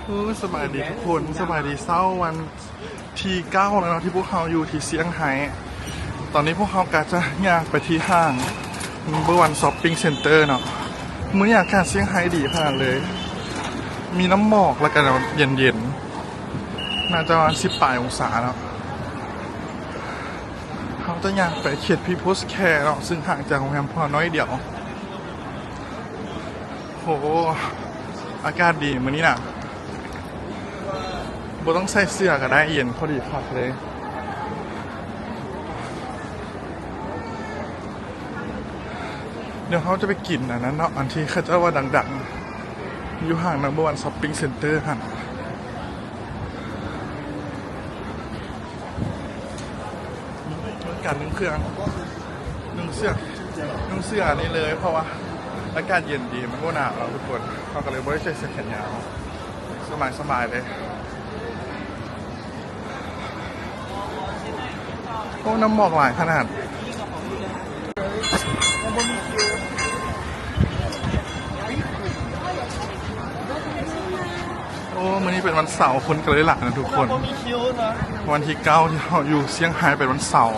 ໂອ້ ສະບາຍດີທຸກຄົນ ສະບາຍດີເຊົ້າວັນທີເກົ້າແລ້ວເນາະ ທີ່ພວກເຮົາຢູ່ທີ່ຊຽງໄຮ້. ຕອນນີ້ພວກເຮົາກະຈະຍ່າງໄປທີ່ຫ້າງ Number One Shopping Center ເນາະ. ມື້ນີ້ອາກາດຊຽງໄຮ້ດີຂະໜາດເລີຍ ມີນ້ຳໝອກ ແລ້ວກະເຢັນໆ ໜ້າຈະປະມານສິບປາຍອົງສາເນາະ. ເຮົາຈະຍ່າງໄປເຂດ People's Square ເນາະ ຊຶ່ງຫ່າງຈາກໂຮງແຮມພວກເຮົາໜ້ອຍດຽວ. ໂຫ ອາກາດດີມື້ນີ້ນະ ບໍ່ຕ້ອງໃສ່ເສື້ອກະໄດ້ ເຢັນພໍດີຄັກເລີຍ. ດຽວເຮົາຈະໄປກິນອັນນັ້ນເນາະ ອັນທີ່ເຂົາເຈົ້າວ່າດັງໆ ຢູ່ຫ້າງ Number One Shopping Center ຫັ້ນ. ການນຸ່ງເຄື່ອງ ນຸ່ງເສື້ອ ນຸ່ງເສື້ອອັນນີ້ເລີຍ ເພາະວ່າອາກາດເຢັນດີ ມັນບໍ່ໜາວເນາະທຸກຄົນ. ເຮົາກະເລີຍບໍ່ໄດ້ໃສ່ເສື້ອແຂນຍາວ ສະບາຍໆ ເລີຍ. ໂອ້ ນ້ຳໝອກຫຼາຍຂະໜາດ. ໂອ້ ມື້ນີ້ເປັນວັນເສົາ ຄົນກະເລີຍຫຼາຍນະທຸກຄົນ. ວັນທີເກົ້າ ທີ່ເຮົາຢູ່ຊຽງໄຮ້ເປັນວັນເສົາ.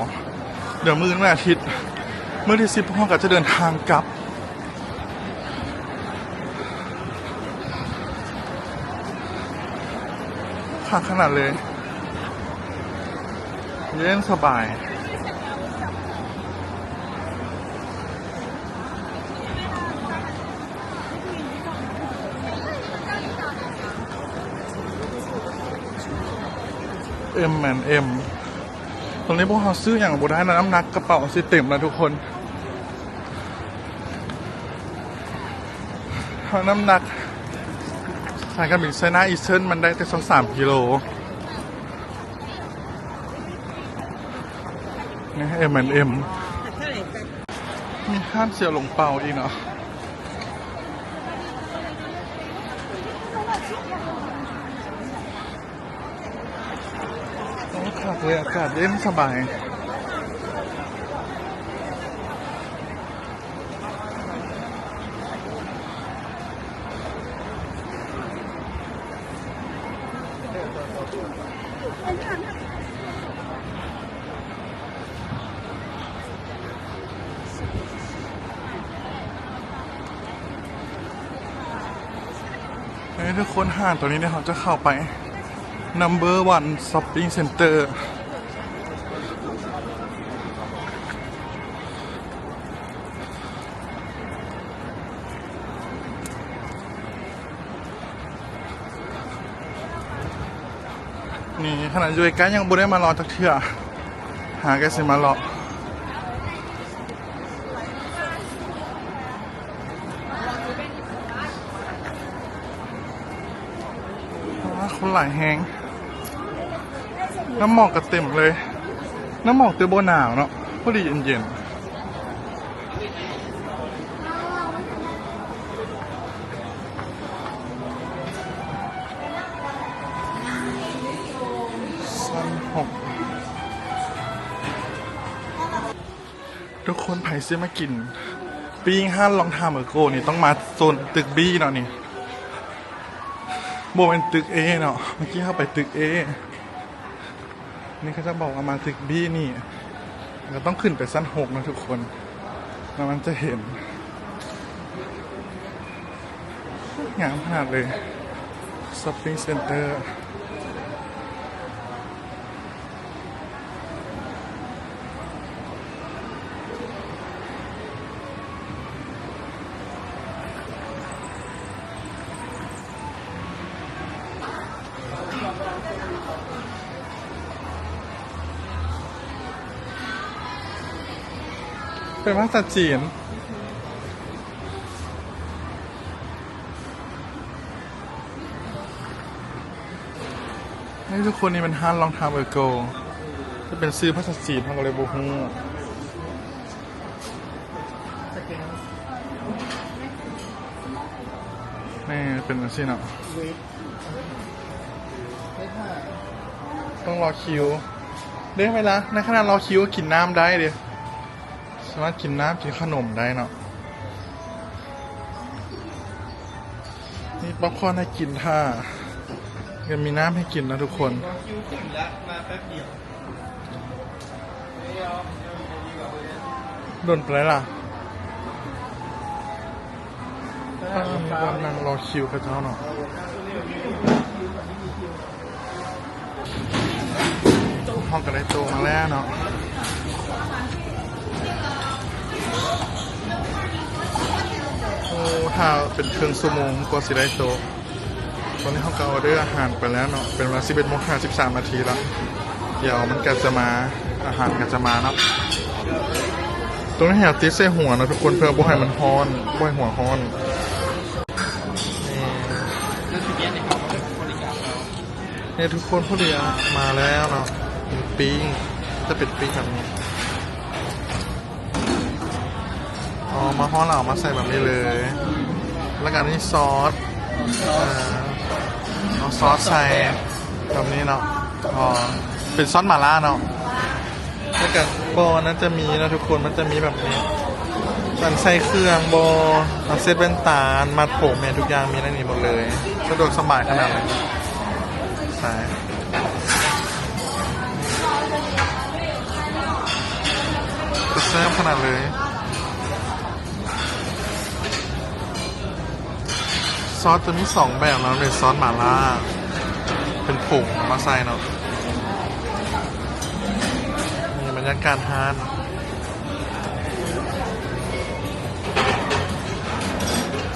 ດຽວມື້ອື່ນວັນອາທິດ ມື້ທີສິບ ພວກເຮົາກະຈະເດີນທາງກັບ. ຄັກຂະໜາດເລີຍ ເຢັນສະບາຍ. ເອັມແອນເອັມ ຕອນນີ້ພວກເຮົາຊື້ຫຍັງບໍ່ໄດ້ນະ ນ້ຳໜັກກະເປົາຊິເຕັມແລ້ວທຸກຄົນ. ເຮົານ້ຳໜັກ ສາຍການບິນໄຊນາອີສເທີນ ມັນໄດ້ແຕ່ຊາວສາມກິໂລ. ນີ້ ເອັມແອນເອັມ ມີຮ້ານເສີ່ຍຫຼົງເປົາອີກເນາະ. ໂອ້ ຄັກເລີຍ ອາກາດເຢັນສະບາຍ. ເອີ ທຸກຄົນ ຮ້ານໂຕນີ້ເນາະ ເຮົາຈະເຂົ້າໄປ Number One Shopping Center. ນີ້ ຂະໜາດຢູ່ໃກ້ໆ ຍັງບໍ່ໄດ້ມາເລາະຈັກເທື່ອ ຫາກະຊິມາເລາະ. ອ້າ ຄົນຫຼາຍແຮງ ນ້ຳໝອກກະເຕັມເລີຍ. ນ້ຳໝອກແຕ່ບໍ່ໜາວເນາະ ພໍດີເຢັນໆ. ຊັ້ນຫົກ ທຸກຄົນ ໃຜຊິມາກິນປີ້ງຮ້ານ Long Time Ago ນີ້ ຕ້ອງມາໂຊນຕຶກບີເນາະນີ້. ບໍ່ແມ່ນຕຶກເອເນາະ ເມື່ອກີ້ເຮົາໄປຕຶກເອ. ນີ້ເຂົາເຈົ້າບອກວ່າມາຕຶກບີນີ້ ກະຕ້ອງຂຶ້ນໄປຊັ້ນຫົກເນາະທຸກຄົນ ແລ້ວມັນຈະເຫັນ. ງາມຂະໜາດເລີຍ Shopping Center. ເປັນພາສາຈີນ. ນີ້ທຸກຄົນ ນີ້ແມ່ນຮ້ານ Long Time Ago ຈະເປັນຊື່ພາສາຈີນ ເຮົາກະເລີຍບໍ່ຮູ້. ນີ້ເປັນຈັ່ງຊີ້ເນາະ ຕ້ອງລໍຄິວ. ເດ້ ເວລາ ໃນຂະນະລໍຄິວກະກິນນ້ຳໄດ້ເດ້ ສາມາດກິນນ້ຳກິນຂະໜົມໄດ້ເນາະ. ມີປັອບຄອນໃຫ້ກິນຖ້າ. ກໍມີນ້ຳໃຫ້ກິນນະທຸກຄົນ. ດົນປານໃດລະ? ຕ້ອງມີຄົນນັ່ງລໍຄິວເຂົາເຈົ້າເນາະ. ເຮົາກໍໄດ້ໂຕະມາແລ້ວເນາະ. ໂອ້ ຖ້າເປັນເຄິ່ງຊົ່ວໂມງກວ່າຊິໄດ້ໂຕະ. ຕອນນີ້ເຮົາກໍອໍເດີອາຫານໄປແລ້ວເນາະ ເປັນເວລາສິບເອັດໂມງຫ້າສິບສາມນາທີລະ. ດຽວມັນກໍຈະມາ ອາຫານກໍຈະມາເນາະ. ຕົງນີ້ໃຫ້ເອົາຕິດໃສ່ຫົວເນາະທຸກຄົນ ເພື່ອບໍ່ໃຫ້ມັນຮ້ອນ ບໍ່ໃຫ້ຫົວຮ້ອນ. ນີ້ ນີ້ທຸກຄົນ ພໍດີມາແລ້ວເນາະ ເປັນປີ້ງ ຈະເປັນປີ້ງແບບນີ້. ອໍ ມາຮອດແລ້ວເອົາມາໃສ່ແບບນີ້ເລີຍ ແລ້ວກໍອັນນີ້ຊອດ ເອີ ເອົາຊອດໃສ່ແບບນີ້ເນາະ. ອໍ ເປັນຊອດໝາລ່າເນາະ. ແລ້ວກໍບໍ່ ມັນຈະມີເນາະທຸກຄົນ ມັນຈະມີແບບນີ້ ອັນໃສ່ເຄື່ອງບໍ່ ອັນເຊັດແວ່ນຕາ ອັນມັດຜົມ ແມ່ນທຸກຢ່າງມີໃນນີ້ໝົດເລີຍ ສະດວກສະບາຍຂະໜາດເລີຍ. ໃສ່ ແຊບຂະໜາດເລີຍ. ຊອດຈະມີສອງແບບເນາະ ເປັນຊອດໝາລ່າ ເປັນຜົງມາໃສ່ເນາະ. ນີ້ບັນຍາກາດຮ້ານ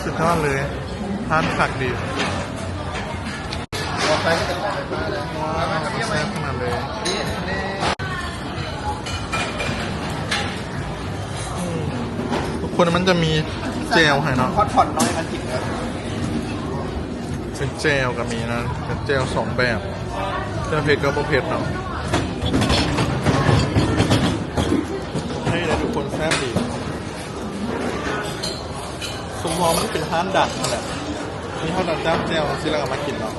ສຸດຍອດເລີຍ ຮ້ານຄັກດີ. ວ້າວ ແຊບຂະໜາດເລີຍ. ອືມ ທຸກຄົນ ມັນຈະມີແຈ່ວໃຫ້ເນາະ ພອດຜ່ອນນ້ອຍມັນກິນເດີ. ເປັນແຈ່ວກໍມີນະ ເປັນແຈ່ວສອງແບບ ແຈ່ວເຜັດກັບບໍ່ເຜັດເນາະ. ໂອເຄເດີທຸກຄົນ ແຊບດີ. ສົມມຸດວ່າມັນເປັນຮ້ານດັງຫັ້ນແຫຼະ ມີຮ້ານດັງຈາກແຈ່ວຊິລະເອົາມາກິນເນາະ.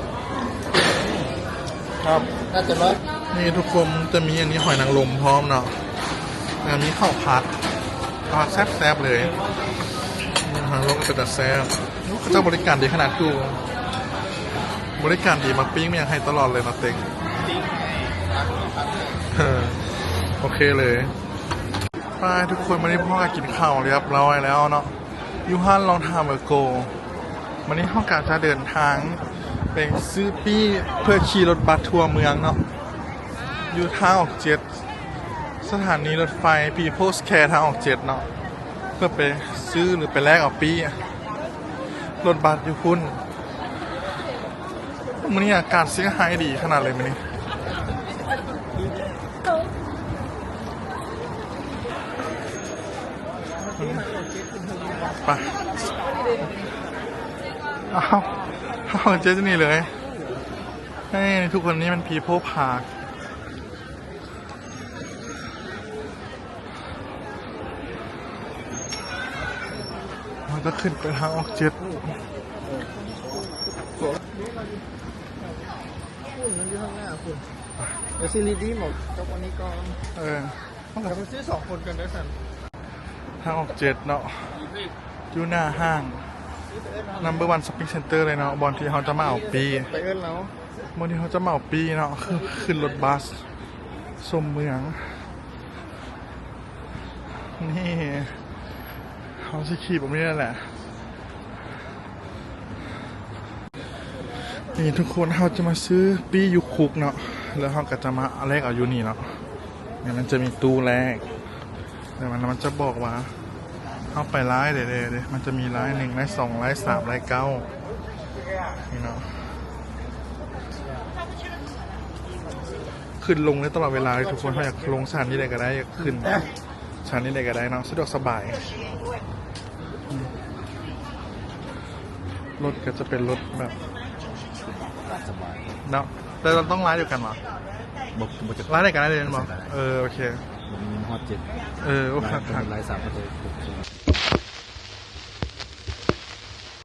ຄັບ ໜ້າຈະເລີດ. ນີ້ທຸກຄົນ ຈະມີອັນນີ້ຫອຍນາງລົມພ້ອມເນາະ ແລ້ວມີເຂົ້າຜັດ ເຂົ້າຜັດແຊບໆເລີຍ. ອືມ ຫອຍນາງລົມເປັນຕາແຊບ. ໂອ້ ເຂົາເຈົ້າບໍລິການດີຂະໜາດ ຄືບໍລິການດີ ມາປີ້ງມາຫຍັງໃຫ້ຕະຫຼອດເລີຍເນາະເຕັກ. ເອີ ໂອເຄເລີຍ. ໄປທຸກຄົນ ມື້ນີ້ພວກເຮົາກໍກິນເຂົ້າຮຽບຮ້ອຍແລ້ວເນາະ ຢູ່ຮ້ານ Long Time Ago. ມື້ນີ້ເຮົາກໍຈະເດີນທາງໄປຊື້ປີ້ເພື່ອຂີ່ລົດບັສທົ່ວເມືອງເນາະ ຢູ່ທາງອອກເຈັດ ສະຖານີລົດໄຟ People's Square ທາງອອກເຈັດເນາະ ເພື່ອໄປຊື້ ຫຼື ໄປແລກເອົາປີ້ລົດບັສຢູ່ພຸ້ນ. ມື້ນີ້ອາກາດເຊຍໄຮດີຂະໜາດເລີຍມື້ນີ້. ໄປ ອ້າວ ເອົາເຈັດຢູ່ນີ້ເລີຍ. ເຮີ້ຍ ທຸກຄົນ ນີ້ມັນ People's Park. ເຮົາຈະຂຶ້ນໄປທາງອອກເຈັດ ພຸ້ນ ມັນຢູ່ຂ້າງໜ້າພຸ້ນ. ດຽວຊິລີດດີມອອກກັບອັນນີ້ກ່ອນ. ເອີ ດຽວໄປຊື້ສອງຄົນກັນເດີຊັ້ນ. ທາງອອກເຈັດເນາະ ຢູ່ໜ້າຫ້າງ Number One Shopping Center ເລີຍເນາະ ບ່ອນທີ່ເຮົາຈະມາເອົາປີ້ ໄປເອີ້ນລາວ ມື້ນີ້ເຮົາຈະມາເອົາປີ້ເນາະ ຄືຂຶ້ນລົດບັສຊົມເມືອງ. ນີ້ ເຮົາຊິຂີ່ແບບນີ້ແຫຼະ. ນີ້ທຸກຄົນ ເຮົາຈະມາຊື້ປີ້ຢູ່ຄຸກເນາະ ແລ້ວເຮົາກໍຈະມາແລກເອົາຢູ່ນີ້ເນາະ. ນີ້ມັນຈະມີຕູ້ແລກ ແລ້ວມັນ ມັນຈະບອກວ່າ ເຮົາໄປລາຍໃດແດ່ເດ້ ມັນຈະມີລາຍໜຶ່ງ ລາຍສອງ ລາຍສາມ ລາຍເກົ້າ ນີ້ເນາະ. ຂຶ້ນລົງໄດ້ຕະຫຼອດເວລາເລີຍທຸກຄົນ ເຮົາຢາກລົງສະຖານີໃດກໍໄດ້ ຢາກຂຶ້ນສະຖານີໃດກໍໄດ້ເນາະ ສະດວກສະບາຍ. ອືມ ລົດກໍຈະເປັນລົດແບບສະບາຍເນາະ ແຕ່ເຮົາຕ້ອງລາຍດຽວກັນຫວາ? ບໍ່ ບໍ່ຈັກ ລາຍໃດກໍໄດ້ເລີຍແມ່ນບໍ່? ເອີ ໂອເຄ ມັນຮອດເຈັດ ເອີ ໂອ້ ລາຍສາມກໍໄດ້.